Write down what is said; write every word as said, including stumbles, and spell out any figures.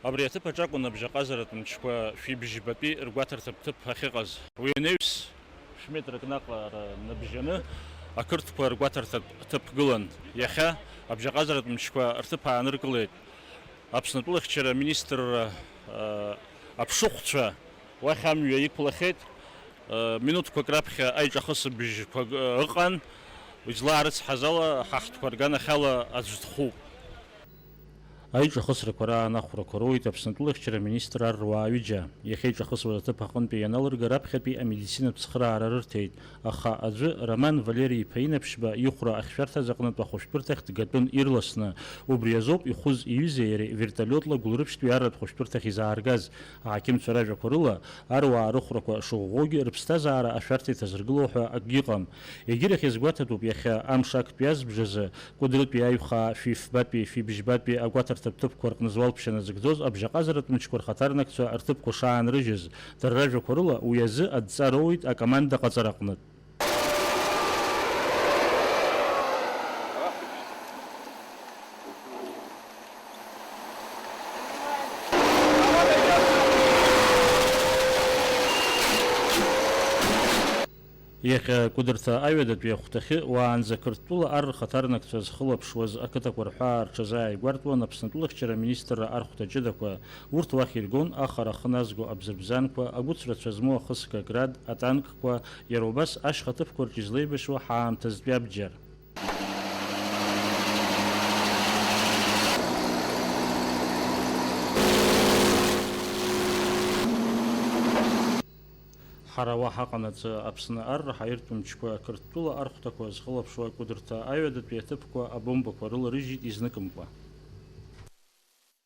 Абри аҭыԥ аҿы акәын абжьаҟазаратә мчқәа шәибжьбатәи ргәаҭарҭатә ҭыԥ ахьыҟаз. Уи анаҩс, шә-метрак наҟ ара набжьаны, ақырҭқәа ргәаҭарҭатә ҭыԥ гылан. Иахьа абжьаҟазаратә мчқәа рҭыԥ ааныркылеит. Аԥсны атәылахьчара аминистрра, а, аԥшыхәцәа уахь амҩа иқәлахьеит. Минуҭқәак раԥхьа аиҿахысыбжьқәа ыҟан, излаарыцҳаз ала, ҳа ҳтәқәа рганахьала аӡә дхуп. Аиҿахысрақәа раан ахәрақәа роуеит Аԥсны атәылахьчара аминистр арруаа ҩыџьа. Иахьа иҿахысуаз аҭыԥ аҟынтәи ианалырга раԥхьатәи амедицинатә цхыраара рырҭеит, аха аӡәы Роман Валери-иԥа Инаԥшьба ихәра ахьшәарҭаз аҟнытә ахәышәтәырҭахь дгатәын ирласны. Убри азоуп ихәыз иҩызеи иареи вертолиотла Гәылрыԥшьтәи арратә хәышәтәырҭахь изааргаз. Аҳақьымцәа ражәақәа рыла, аруаа рыхәрақәа шыӷәӷәоугьы рыԥсҭазаара ашәарҭа иҭазыргыло ҳәа акгьы ыҟам. Егьирахь иазгәаҭатәуп иахьа амш актәи азбжазы Кәыдрытәи аҩхаа шәи фбатәи, шәи бжьбатәи агәаҭарҭатә ҭыԥқәа рҟны зуалԥшьа назыгӡоз абжьаҟазаратә мчқәа рхаҭарнакцәа рҭыԥқәа шаанрыжьыз. Дара ражәақәа рыла, уи азы адҵа роуеит акоманда ҟаҵара аҟнытә. Иахьа Кәыдырҭа аҩадатәи ахәҭахьы уаанӡа Қырҭтәыла ар рхаҭарнакцәа зхылаԥшуаз ақыҭақәа рҳәаа рҽазааигәартәуан Аԥсны атәылахьчара аминистрра архәҭа ҷыдақәа. Урҭ уахь иргон ахара ахы назго абзырбзанқәа, агәыцрацәа змоу ахысга град, атанкқәа, иара убас ашьха ҭыԥқәа рҿы излеибашьуа ҳаамҭазтәи абџьар. Ҳара уа ҳаҟанаҵы, Аԥсны ар раҳаиртә мчқәа Қырҭтәыла архәҭақәа зхылаԥшуа Кәыдырҭа аҩадатәи аҭыԥқәа абомбақәа рыларыжьит изныкымкәа.